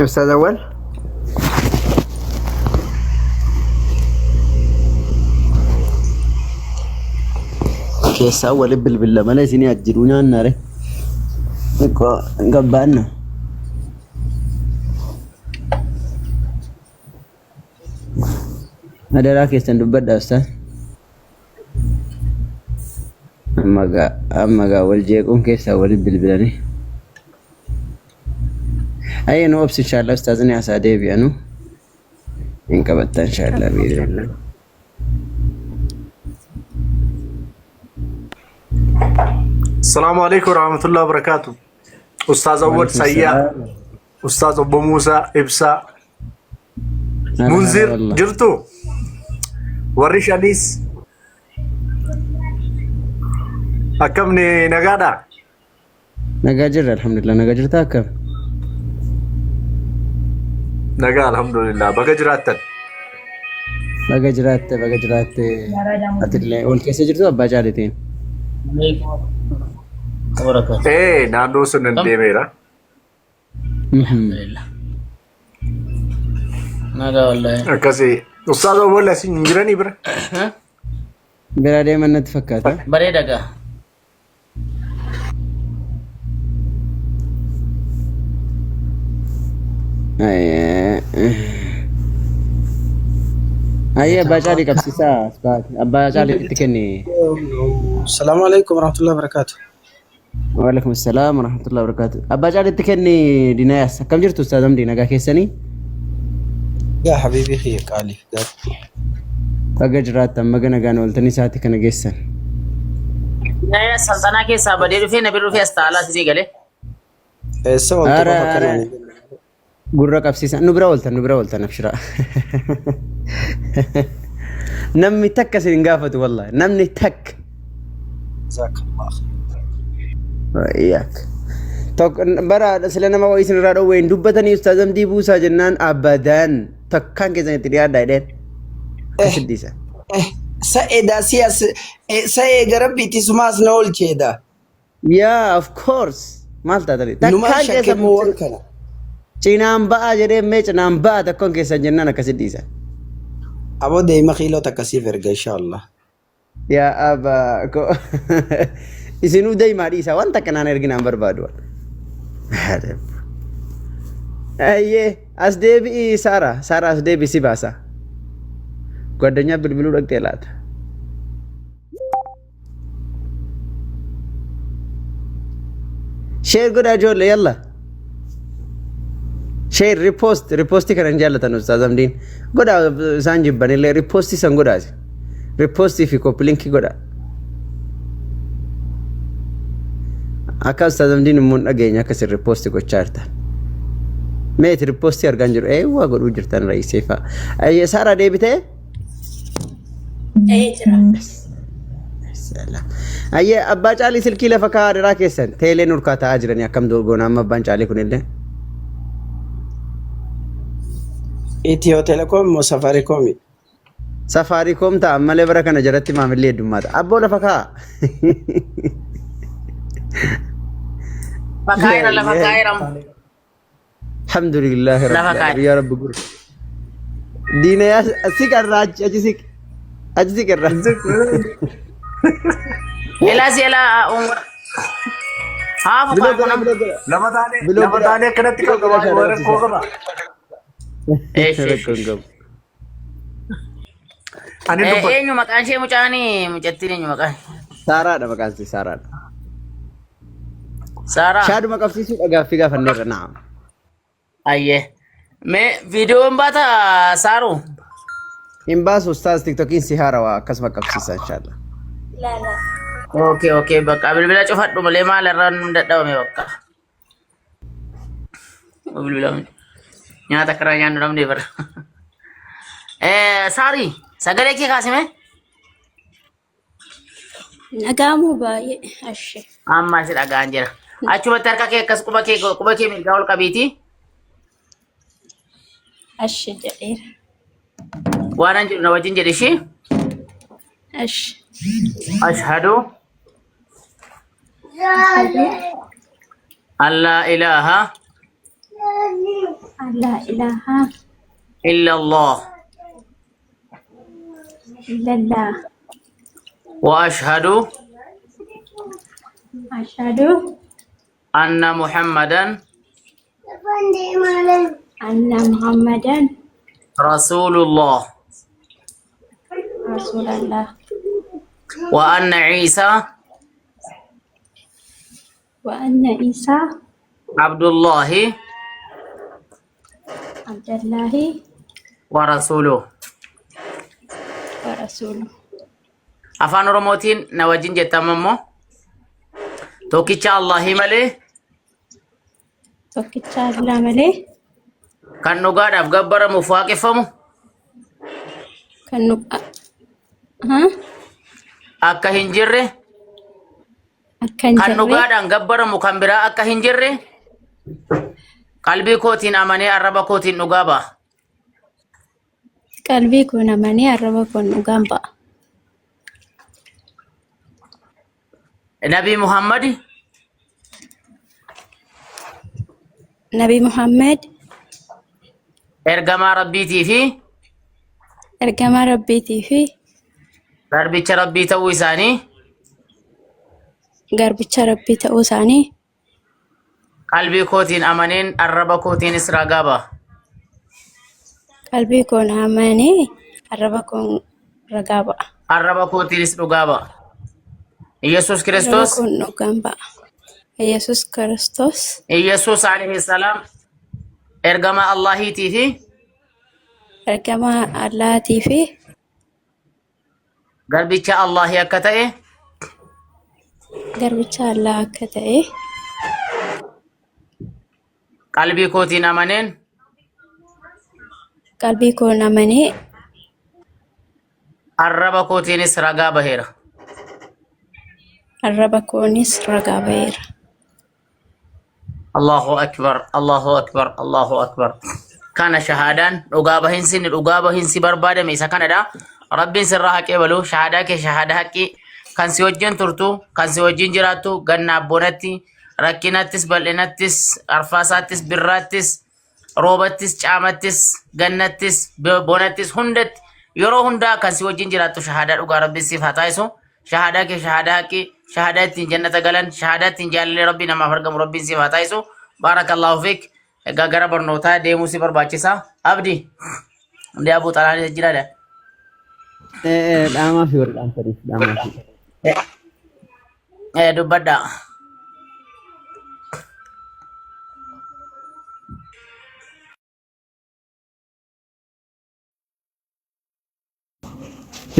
Ustaaz Awwal. Keessaa wali bilbila malee isinii ajjiruu nyaannaare. Xiqqoo gabbaanna. Adaraa keessan dubbadha ustaaz. Amma gaa amma gaa wal jeequun keessaa wali bilbilanii. Ayyee nu obsi inshallah ustaazni asaa deebi'anu. Hin qabatta inshallah biiznillah. Assalamu alaikum warahmatullahi wabarakatuh. Ustaaz Awwal Waalaikum Sayyaa, salaam. Ustaaz Obbo Muusaa Ibsaa, Hala hala Munzir wallah. jirtu warri shaniis akkamni nagaadha? Nagaa jirra alhamdulillah nagaa jirta akkam? Nagaa alhamdulillah baga jiraattan. Baga jiraatte baga jiraatte atillee ol keessa jirtu abbaa caalitiin. Ee naannoo sun hin deemeera. Alhamdulillah. Nagaa wallahi. Akkasii Ustaaz Awwal asin hin jiranii bira. Biraa deeman natti fakkaata. Bareeda gaa. Ayyee abbaa caalii qabsiisaa as baate. Abbaa caaliitti kenni. Salaamu alaikum warahmatullahi wabarakatuh. Waalaikum salaam warahmatullahi wabarakatuh. Abbaa caaliitti kenni Dinayaas. Akkam jirtu Ustaaz Amdii nagaa keessanii? Yaa habiibii kiyya qaalii gaarii. Baga jiraattan baga nagaan ooltanii sa'aatii kana geessan. Naya salxanaa keessaa badee dhufee na bira dhufee as taalaa sisii galee. Eessa ooltu Ara qofa ara kanaan gurra qabsiisan nu bira ooltan nu bira ooltan abshira. Namni takka isin hin gaafatu wallahi namni takka. Jazakallah. Iyyaak. Tokko bara sila nama wayii isin irraa dhoowwe hin dubbatanii ustaaz Amdii buusaa jennaan abadan takkaan keessan itti dhiyaadhaa jedheen. Akkasitti dhiisa. Sa'eedaa si as sa'ee gara rabbiitti sumaas na oolcheedha. Yaa of course maal taatanii Numaan takkaan shakke keessan immoo waan kana. cinaan ba'aa jedhee mee cinaan ba'aa takkoon keessan jennaan akkasitti dhiisa. Aboo deema kiiloo takka siif erga inshaallah. Yaa abbaa ko isinuu deemaa dhiisa wanta akkanaan erginaan barbaadu. Ayyee as deebi'i Saara Saara as deebi'i si baasa. Gwaddonyaa bilbiluu dhaqxee laata. Share godhaa ijoollee yalla. Share repost repostii kana hin jaallatan Ustaaz Amdiin. Godhaa isaan jibbanillee repostii san godhaasi. Repostii fi copy linkii godhaa. Akka Ustaaz Amdiin immoo hin dhageenye akka isin reposti gochaa jirtan. Meeti repostii argaan jiru eewwaa godhuu jirtan raisee fa'a. Ayyee Saaraa deebitee? Ee jira. Salaam. Ayyee abbaa caalii silkii lafa kaa'aa adiraa keessan teeleen urkaa taa'aa jiranii akkam goona amma abbaan caalii kunillee. Itiyoo telekoom moo safaarikoomi? Safaariikoom ta'a malee bara kana jalatti maamilli heddummaata. Abboo lafa kaa'a. Lafa kaa'eera lafa kaa'eera. Alhamdulillahi Lafa rabbil kaa'e. alamin yaa rabbi gurra. Diina yaa siqarraa achi achi siq achi siqarraa. Elaa si elaa umur. Haa Biloo fukaa godhaa kunam. biloo godhaa. Lama taanee Biloo lama godhaa taanee akkanatti biloo qabna godhaa waan shaada rakkoo qabsiisaa. qaba. Eesh eesh Rakkoon eesh. qabu. Ani dubbadha. Eenyu maqaan ishee mucaanii mucattiin eenyu maqaan? Saaraadha maqaan isii Saaraadha. Saaraa. Shaaduma qabsiisuudha gaaffii gaafanneerra naam. Ayyee. Mee viidiyoon baata Saaru? Hin baasu ustaaz tiktokiin si haarawaa akkasuma qabsiisa inshallah. Laala. Okay okay bakka bilbila cufadhu malee maal irraan nu dadhabame bakka. Bilbila nyaata karaa nyaannu dhabnee bara. Saarii sagalee kee kaasime. Dhaga'amuu baay'ee ashe. Amma si dhaga'an jira. Achumatti harka kee akkas quba kee mirgaa ol qabiiti. Ashe jedheera. Waan an jedhu na wajjin jedhi ishee. Ashe. Ashhadu Ashhadu an laa ilaaha Laa ilaaha illallah illallah. wa ashhadu Ashhadu anna Muhammadan anna Muhammadan rasulullah rasulallah. wa anna Isa Wa anna Isaa abdullahi Abdallahi wa rasuluh. wa rasuluh. Afaan Oromootiin na wajjin jettama immoo tokkicha Allahii malee Tokkicha Allah malee kan dhugaadhaaf gabbaramuuf waaqeffamu kan nu ha? akka hin jirre Akka hin kan jirre dhugaadhaan gabbaramu kan biraa akka hin jirre qalbii kootiin amanee arraba kootiin dhugaa ba'a. qalbii koon amanee arraba koon dhugaan ba'a. Nabii Muhammad Nabi Muhammad ergamaa Rabbiitii fi ergamaa Rabbiitii fi garbicha Rabbii ta'uu isaanii garbicha Rabbii ta'uu isaanii qalbii kootiin amaneen arraba kootiinis ragaa ba'a. qalbii koon amanee arraba koon ragaa ba'a. Arraba kootiinis dhugaa ba'a. Yesuus Arraba Kiristoos koon dhugaan ba'a. Yesus Kiristoos Yesuus alayhi salaam ergamaa Allahiitii fi ergamaa Allahaatii fi garbicha Allahii akka ta'e garbicha Allah akka ta'e qalbii kootiin amaneen qalbii koon amanee arraba kootiinis ragaa baheera. arraba koonis ragaa ba'eera. Allahu akbar, Allahu akbar, Allahu akbar. Kana shahaadaan dhugaa bahinsi inni dhugaa bahinsi barbaadame isa kanadha. Rabbiin sirraa haqee balu shahaadaa kee shahaadaa haqqii kan si wajjin turtu kan si wajjin jiraattu ganna abboonatti rakkinattis bal'inattis arfaasaattis birraattis roobattis caamattis gannattis bonattis hundatti yeroo hundaa kan si wajjin jiraattu shahaadaa dhugaa rabbiin siif haa taasisu. Shahaadaa kee shahaadaa haqqii shahaadaa ittiin jannata galan shahaadaa ittiin jaalallee rabbii namaaf argamu rabbiin siif haa taasisu. Baarakallahu fiik. Egaa gara barnootaa deemuu si barbaachisa. Abdi. Hundee Abuu Xalaan jiraadha. Dhaamaa fi warra dhaamsaniif dhaamaa fi. Dubbadhaa.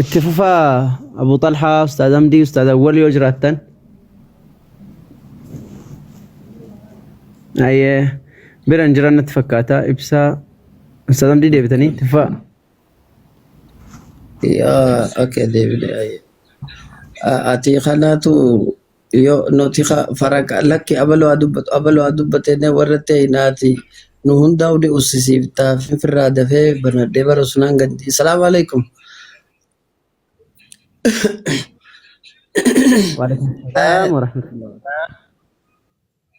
Itti fufaa Abu Talhaa, Ustaaz Hamdii, Ustaaz Awwal yoo jiraattan. Ayyee bira hin jiran natti fakkaata. Ibsaa Ustaaz Hamdii deebitanii itti fufaa. Yaa okay deebine. Ati kanaatu yoo nuti faraqa lakki abaloo haa dubbatu abaloo haa dubbate warra ta'e naati nu hundaa hundi ussisiiftaa finfirraa dafee banadhee bara sunaan gadi. Salaamu alaikum. Waalaikum salaam wa rahmatullahi.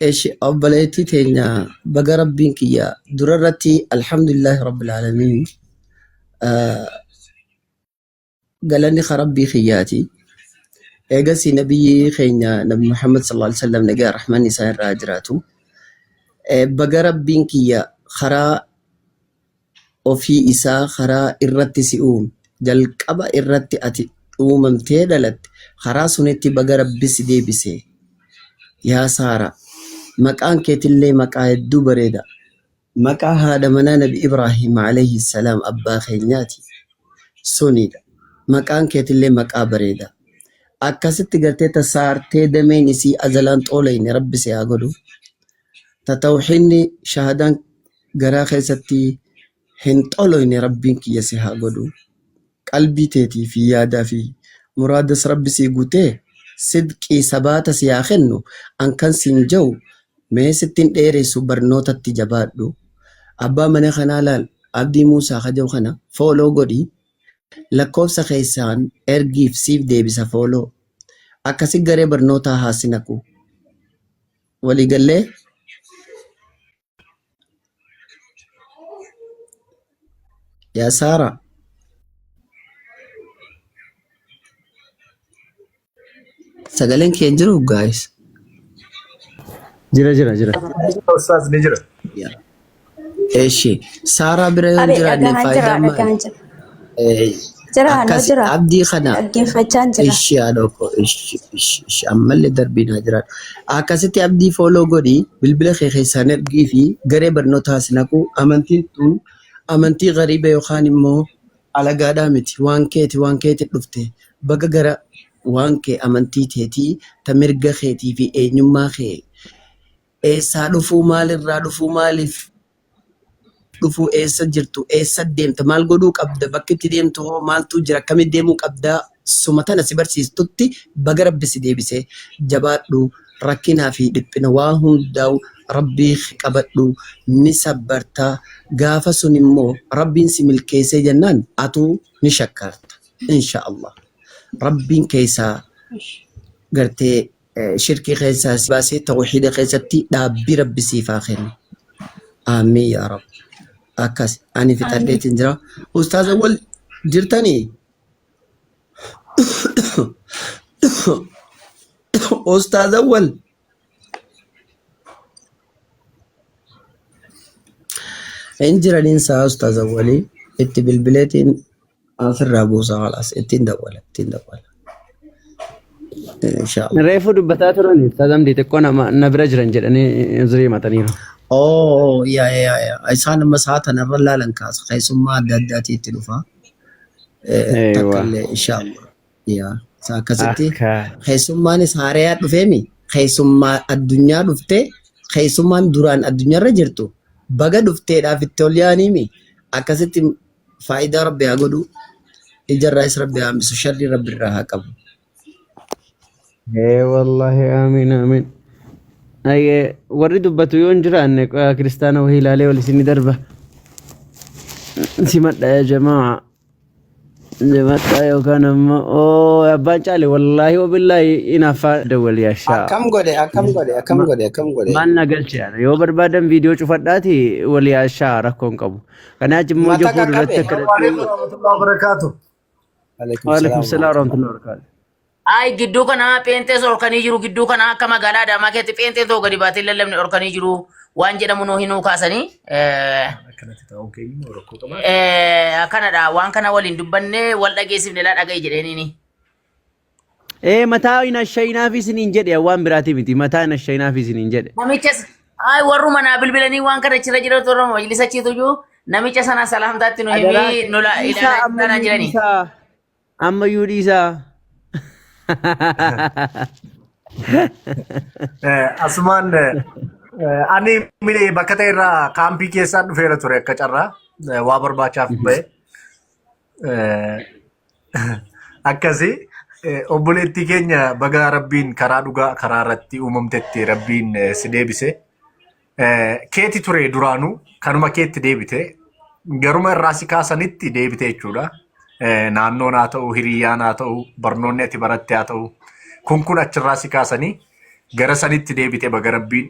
Eshi obboleettii teenya baga rabbiin kiyya dura irratti alhamdulillahi rabbil aalamiin galanni ka rabbii kiyyaati. Eegasii nabiyyi keenya nabi Muhammad sallallahu alaihi wasallam nagaa rahmanni isaan irraa haa jiraatu. Baga rabbiin kiyya karaa ofii isaa karaa irratti si uume jalqaba irratti ati uumamtee dhalatte karaa sunitti baga rabbi si deebise. Yaa Saara maqaan keetillee maqaa hedduu bareeda. Maqaa haadha manaa Nabi Ibraahim alayhi salaam abbaa keenyaati. Sunidha. Maqaan keetillee maqaa bareeda. Akkasitti gartee ta saartee dameen isii azalaan xoolayne rabbi si haa godhu. Ta tawxiinni shahaadaan garaa keessatti hin xoloyne rabbiin kiyya si haa godhu. Qalbii teetii fi yaadaa fi muraadas rabbi sii guutee sidqii sabaata si haa kennu an kan siin ja'u mee sittin dheeressu barnootatti jabaadhu. Abbaa mana kanaa laal Abdii Muusaa ka ja'u kana follow godhi lakkoofsa keessaan ergiif siif deebisa follow. Akkasi garee barnootaa haa si naqu. Walii gallee? Yaa Saara. Sagaleen kee hin jiru guys. Jira jira jira. Ustaaz ni jira. Yaa. Eshi Saaraa bira yoo hin Abe jiraanne dhagahaan jira faayidaan maali? dhagahaan jira. Eh, Jira noo Akkas jira. abdii kana Dhaggeeffachaan jira. ishi haadha koo ishi ishi ishi ammallee darbii naa jiraadhu. Akkasitti abdii fooloo godhi bilbila kee keessaan ergii fi garee barnootaa si naqu amantiin tun amantii gariiba yookaan immoo alagaadhaa miti waan keeti waan keeti dhufte baga gara waan kee amantii teetii ta mirga keetii fi eenyummaa kee eessaa dhufuu maalirraa dhufuu maaliif dhufuu eessa jirtu eessa deemta maal godhuu qabda bakki itti deemtu hoo maaltu jira akkamitti deemuu qabda suma tana si barsiistutti baga rabbi si deebise jabaadhu rakkinaa fi dhiphina waa hundaa'u rabbii qabadhu ni sabbarta gaafa sun immoo rabbiin si milkeessee jennaan atuu ni shakkarta insha Allah rabbiin keessaa gartee shirkii keessaa si baasee tawhiida keessatti dhaabbii rabbi siif haa kennu. Aamiin yaa rabbi. Akkas ani Amiin. fixadheetiin jira. Ustaaza wal jirtanii? Ustaaza wal hin jiraniin saa ustaaza walii itti bilbileetiin asirraa buusa khalaas ittiin dawwala ittiin dawwala. Inshallah. Reefu dubbataa turan Ustaaz Amdii xiqqoo nama na bira jiran jedhanii zurii himataniiru. Oh, yaa yaa yaa. Isaan amma sa'a tanarra laalan kaasa. Keessummaa adda addaatii itti dhufa. Eewa. Takka illee inshallah. Yaa. Isa akkasitti Akka. keessummaanis haarayaa dhufeemi. Keessummaa addunyaa dhufte keessummaan duraan addunyaarra jirtu baga dhufteedhaaf itti ol yaaniimi. Akkasitti faayidaa rabbi haa godhu. Ijarraayis rabbi haa hambisu. Sharrii rabbi irraa haa qabu. Ee wallahi amiin amiin. Ayyee warri dubbatu yoo hin jiraanne kiristaana wahii ilaalee wal isinii darba. Simadha yaa jamaa. Simadha yookaan ammoo oo abbaan caale wallaahi wabillaahi inaaffaa dawwal yaashaa. Akkam godhe akkam godhe akkam godhe akkam godhe. Maal na galche ana yoo barbaadan viidiyoo cufadhaati wal yaashaa rakkoo hin qabu. Kanaa achi immoo ija Mata koo duratti qaqqabe. akka Assalamu alaikum warahmatullahi wabarakatuh. Alaikum Waalaikum salaam salaam warahmatullahi. warahmatullahi wabarakatuh. Ay gidduu kana pheenxees dhorkanii jiru gidduu kana akka magaalaa Adaamaa keessatti pheenxee ta'uu gadi baatee lallabne dhorkanii jiru waan jedhamu nuu hinuu kaasanii Akkanatti taa'uun keenya immoo rakkoo qabaa. akkanadha waan kana waliin dubbanne wal dhageessifne laa dhaga'i jedheeniini. Ee mataa hin ashayinaaf isiniin jedhe waan biraati miti mataa hin ashayinaaf isiniin jedhe. Namichas ay warruma naa bilbilanii waan kana achirra jiran turre majlisa achiitu jiru namicha sana salaamtaatti nu Adaraa himii nu dhiisaa ilaalaa ammayyuu jiranii. dhiisaa ammayyuu dhiisaa. Asumaan ani miidhee bakka ta'e irraa kaampii keessaan dhufeera ture akka carraa waa barbaachaaf ba'e. Akkasi obboleettii keenya baga rabbiin karaa dhugaa karaa irratti uumamtetti rabbiin si deebise. Keeti ture duraanuu kanuma keetti deebite garuma irraa si kaasanitti deebite jechuudha. Naannoon haa ta'u, hiriyyaan haa ta'u, barnoonni ati baratte haa ta'u, kun kun achirraa si kaasanii gara sanitti deebite baga rabbiin.